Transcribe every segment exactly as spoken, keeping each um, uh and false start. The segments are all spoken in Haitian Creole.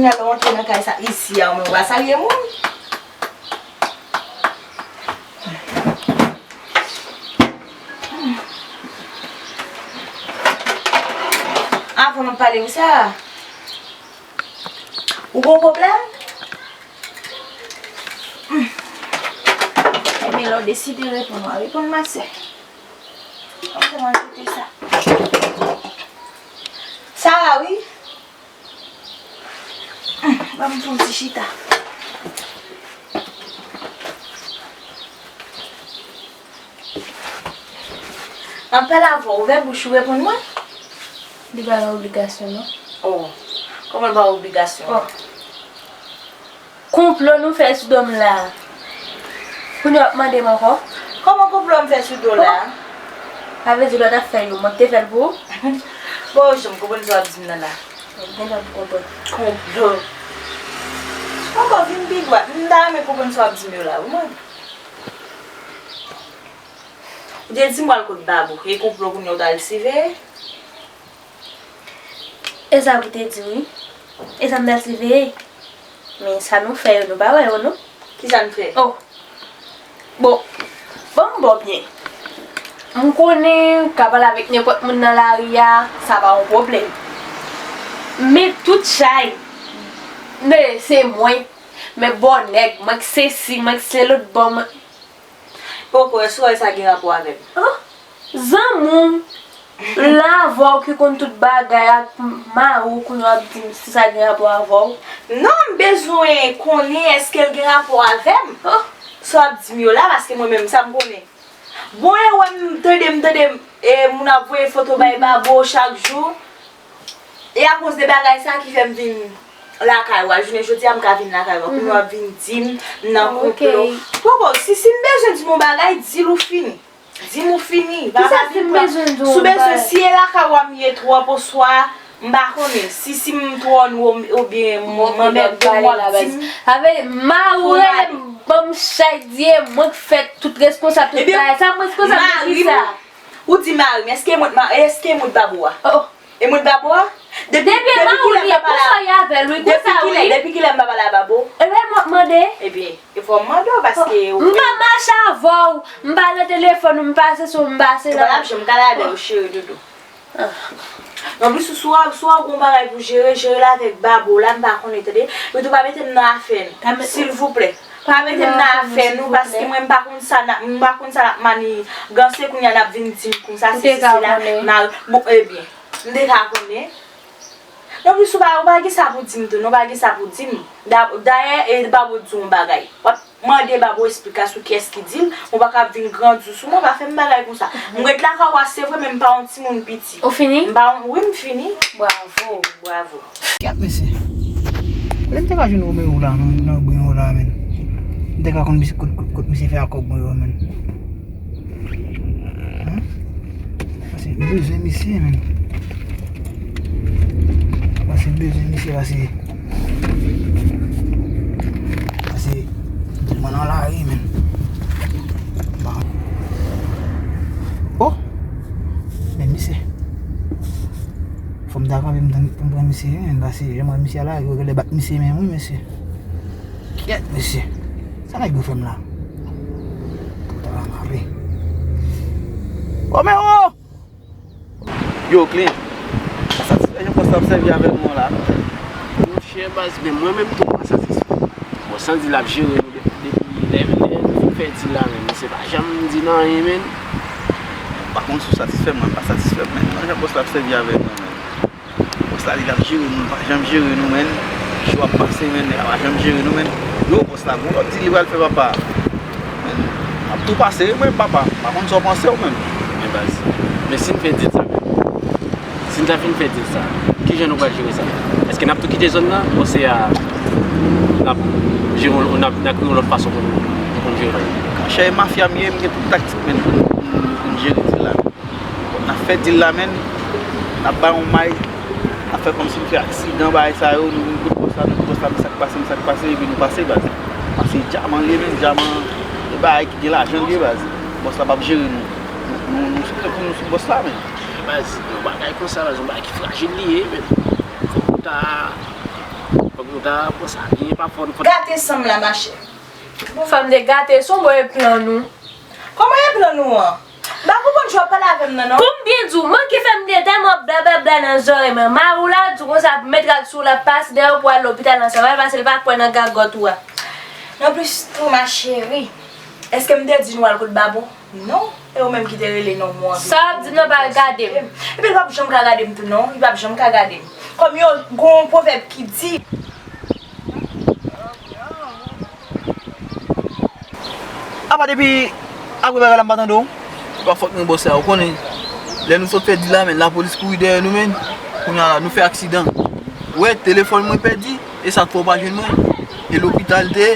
Lè w antre nan kay sa isi a, ou menm ou pa salye moun. Avan m ap pale w sa, ou gon pwoblèm? Ebyen, lè w deside reponn, w a reponn, ma sè. Kòman kote sa? Sa a, wi. Ban m fè yon ti chita. M ap pale avè w, ouvè bouch ou, reponn mwen. Li pa gen obligasyon, non. Oh, kòman l pa gen obligasyon? Oh. Konplo nou fè sou do m la. Kounye a w ap mande m ankò? Kòman konplo m fè sou do w la? Sa vle di lè w t ap fè yo, mwen k te fè l pou ou? Bon, jan m konprann sa w ap di m nan la. Mwen gentan konprann. Konplo. Ankò vin pi dwat. M ta renmen konprann sa w ap di m yo la, wi, mwen. Ou te di m w al kot Babou. E konplo kounye a w t al siveye? E sa w te di, wi. E sa m t al siveye. Men sa nou fè yo, nou pa wè yo, non? Ki sa n fè? Oh! Bon, ban m ba w byen. M konnen w ka pale avèk nenpòt moun nan lari a, sa pa yon pwoblèm. Men tout chay, men se mwen, men bò nèg, mwen k sesi, mwen k se lòt bò, mwen. Poko, èske w wè sa gen rapò avè m? Oh, zanmi w, la avè w ki konn tout bagay ak mari w kounye w ap di m si sa gen rapò avè w. Non, m bezwen konnen èske l gen rapò avè m. Oh. Sa w ap di m yo la, paske mwen menm, sa m konnen. Bon, e wè m tande, m tande, e, moun ap voye foto bay Babo chak jou. E akoz de bagay sa ki fè m vin lakay ou a. Jounen jodi a, m ka vin lakay ou a. Kounye w ap vin di m, m nan konplo. Poko, si, si m bezwen di m yon bagay, di l ou fini. Di m ou fini. Pa, pa gen tan. Si w bezwen, si e lakay ou a m ye twòp, oswa, m pa konnen. Si, si m twò nou, oubyen m anmède w, w ap di m. Sa vle di, mari w rele m, ban m chay, di e mwen k fè tout, responsab tout bagay. Sa m responsab de ki sa? Ou di mari m, èske mwen, èske mwen Babo a? Oh, oh. E mwen Babo a? Depi, depi kilè m pa pale avè l, wi, konsa, wi. Depi kilè m pa pale a Babo? Ebyen, m ap mande. Ebyen, e fò m mande w, paske ou... M pa mache avè w, m pa nan telefòn ou, m pa se sou, m pa se la. Ou pa t ap janm kale avè yo, cheri doudou. Ah. Anplis, si w, si w gon bagay pou jere, jere l avèk Babo la, m pa konnen, tande. Epi tou, pa mete m nan afè n, silvouplè. Pa mete m nan afè nou, paske mwen, m pa konn sa n ap, m pa konn sa n ap maniganse, kounye a n ap vin di m konsa, sesi, sela, mari, bon, ebyen, m te ka konnen. Anplis, ou pa, ou pa gen sa pou di m tou, non, ou pa gen sa pou di m. Da-, dayè, e Babo di w yon bagay. W ap mande Babo esplikasyon kiyès ki di l, ou pa ka vin grandi sou mwen, pa fè m bagay konsa. M ret lakay ou a, se vre, men m pa yon timoun piti. Ou fini? M pa yon, wi, m fini. Bravo. Bravo. Kèt, mesye. Kote m te ka jwenn Romeo la, nan, nan gwen yo la, menm? M te ka konn misye, kot, kot, kot misye fè ak kòb mwen yo, menm? Hein? Pase m bezwen misye, menm. Pase m bezwen misye, pase, pase m tèlman nan lari, menm. Ba. Oh! Men misye. Fò m ta kanpe m tann pou m pran misye, wi, men pase jan m wè misye a la, yo genlè bat misye menm, wi, mesye. Kèt, mesye. Sa nèg yo fè m la? Pou ta la mape. Romeo! Yo, Clint. Pa satisfè jan bòs la ap sèvi avè nou an la, non. Monchè, baz, men mwen menm tou, m pa satisfè. Bòs la di l ap jere nou depi, depi lè, lè nou fin fè dil la, men misye pa janm di n anyen, menn. M pa konn si w satisfè, mwen pa satisfè, menn. Nan jan bòs la ap sèvi avè nou, menn. Bòs la di l ap jere nou, l pa janm jere nou, menn. Jou ap pase, menn, nèg la pa janm jere nou, menn. Yo, bòs la, gon lòt dil li pral fè, papa. Menn, m ap tou pase, wi, mwen, papa. M pa konn sa w panse, w menm. Men baz, men si n fè dil sa, menn. Si n ta fin fè dil sa, kijan nou pral jere sa? Èske n ap tou kite zòn nan? Osea n ap jere, n ap, n ap kreye yon lòt fason pou nou, pou nou jere bagay? Monchè, e mafya m ye, m gen tout taktik, menn, pou n, pou n, pou n jere dil la. N ap fè dil la, menn. N ap bay yon may. N ap fè kòmsi n fè aksidan, bagay sa yo. Nou vin kot bòs la, nou di bòs la, men sa k pase, men sa k pase, epi nou pase, baz. Pase dyaman l ye, menn, dyaman, e bagay ki gen lajan l ye, baz. Bòs la p ap jere nou. Nou, nou, nou sou, nou sou bòs la, menn. Baz, yon bagay konsa, baz, yon bagay ki frajil li ye, menn. Fòk nou ta, fòk Nou ta pran sa byen, pa fò nou fò. Gate san m la, machè. Fanm de gate, se yon bon plan nou. Kòman e plan nou an? M pa konprann jan w ap pale avè m nan, non. Pou m byen di w, manke fè m de tèlman blablabla nan zòrèy mwen. Mari w la di w konsa pou met rad sou w, l ap pase dèyè w pou al lopital ansanm avè l, paske l pa kwè nan gagòt ou a. Nan plis tou, ma chérie, èske m te di nou al kot babo? Non, e ou menm ki te rele non mwen. Sa w ap di m nan pa gade m. Epi l p ap janm ka gade m tou non, li p ap janm ka gade m. Kòm yo gon pwovèb ki di, apa depi apre bagay la m pa tande w? E pa fòt mwen bòs la, ou konnen. Lè nou sot fè dil la, men lapolis kouri dèyè nou, men. Kounye a la, nou fè aksidan. Ou wè, telefòn mwen pèdi, e sa k fè w pa jwenn mwen. E lopital te,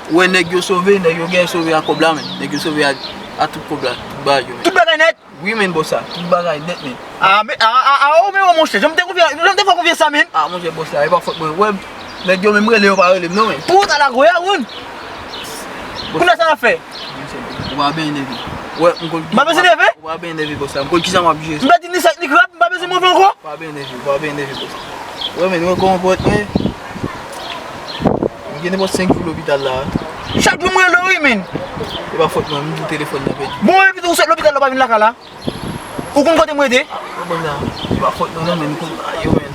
ou wè nèg yo sove, nèg yo genyen sove a kòb la, men. Nèg yo sove a, a tout kòb la, tout bagay yo, men. Tout bagay nèt? Wi, men, bòs la, tout bagay nèt, men. A, men, a, a, a, o, men, o, monchè, jan m te konfye, jan m te fè w konfyans sa, men. A, monchè, bòs la, e pa fòt mwen. Ou wè, nèg yo menm rele, yo pa rele m, non, men. Pou w ta la gwe a, woun. Kounye a sa n ap fè? Ou pa byen enève. Ou wè, m konn. M pa bezwen enève? Ou pa byen enève, bòs la. M konn kisa m ap jere. M pèdi ni sèk ni krab, m pa bezwen move ankò. Ou pa byen enève, ou pa byen enève, bòs la. Ou wè, men, ou wè kòman pòt mwen. M gen nenpòt senk jou lopital la. Chak jou m rele w, wi, men. E pa fòt mwen, m di w telefòn nan pèdi. Bon, epi tou, ou sot lopital la, ou pa vin lakay la? Ou konn kote m rete? Bon, sa, se pa fòt mwen non, men m konn bagay yo, men.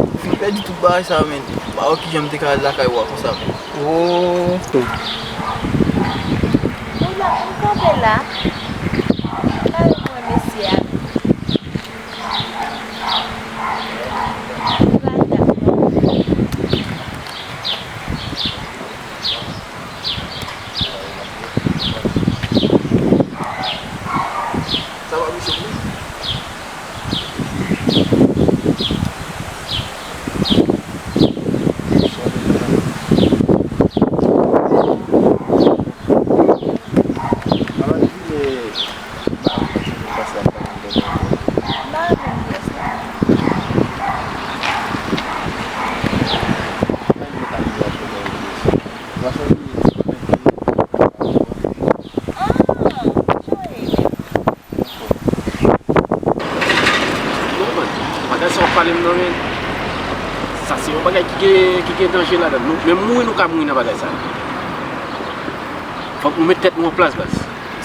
M fin pèdi tout bagay sa, men. M pa wè kijan m te ka al lakay ou a konsa, men. Oh. Ou la, ou kanpe la. Gade mwen, mesye a. Li pa tap non. Sa pa misye vre? Ala di le ba pase la pa nan dènye. Ba nan piyès la. Non, man. Bagay sa w ap pale m nan, men. Sa se yon bagay ki gen, ki gen danje ladan l. Nou, menm mouri, nou ka mouri nan bagay sa. Fòk nou met tèt nou an plas, baz.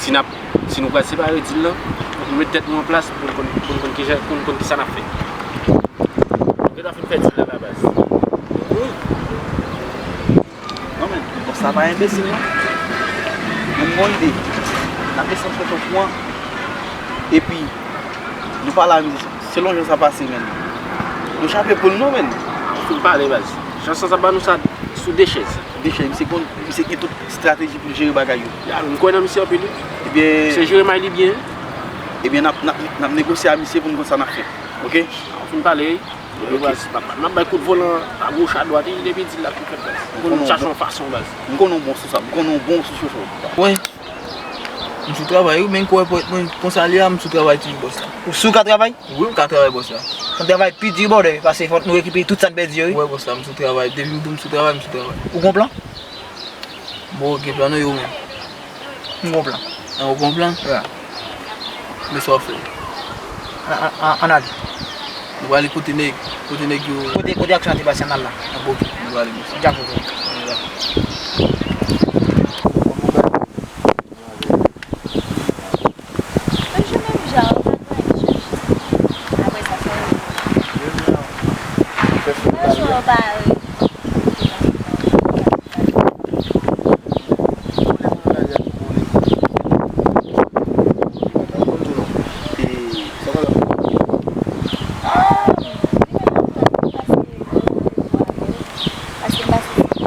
Si n ap, si nou pral separe dil lan, fòk nou met tèt nou an plas pou n konn, pou n konn kijan, pou n konn kisa n ap fè. Nou gentan fin fè dil la, la, baz. Non, men, bòs la pa enbesil, non. Men m gon ide. N ap desann sou kont ou an. Epi, nou pale a misye selon jan sa pase, men. Nou chape poul, non, men. Ou fin pale, baz. Jan sa, sa ba nou sa sou de chèz. De chèz, misye konn, misye gen tout estrateji pou l jere bagay yo. Ya, m kwè nan misye anpil, wi. Ebyen, misye jere may li byen. Ebyen, n ap, n ap, n ap negosye a misye pou n konn sa n ap fè. Oke? Ou fin pale, wi. Ok. Baz, m ap, m ap bay kout volan a goch, a dwat, wi, depi dil la tou fèt, baz. M konn chache yon fason, baz. M konn yon bon sou sa, m konn yon bon sou chofè. Wi. M sou travay, wi, men kwè pòt mwen konsa li a, m sou travay toujou, bòs la. Ou si w ka travay? Wi, m ka travay, bòs la. Fò n travay pi di, brother, paske fòk nou rekipere tout sa n pèdi yo, wi. Wi, bòs la, m sou travay. Depi m di w m sou travay, m sou travay. Ou gon plan? Bon, gen plan non, yo menm. M gon plan. A, ou gon plan? Ya. Men sa w ap fè? Ann, ann, ann, ann ale. Nou prale kote nèg, kote nèg yo. Kote, kote aksyon an te pase, ann al la. A, bon, oke. Nou prale, men sa. Djak, oke. Ann ale. Toujou menm jan, ou pa gen anyen chanje. Apre sa, sa yo. Menm jan. Fè fè. Menm jan, ou pa. Paske m pa sou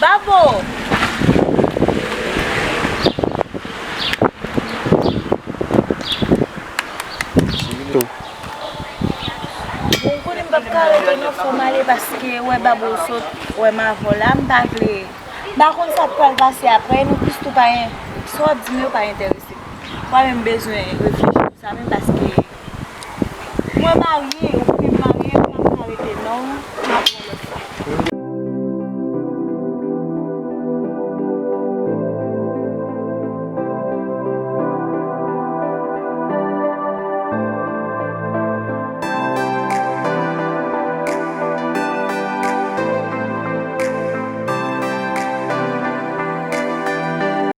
Babo! Bon, konnen m p ap ka rete non, fò m ale paske wè Babo sot wè m avè w la, m pa vle. M pa konn sa k pral pase apre, nou plis tou pa gen, sa w ap di m yo pa enterese m. Mwen menm m bezwen reflechi sou sa menm paske mwen marye,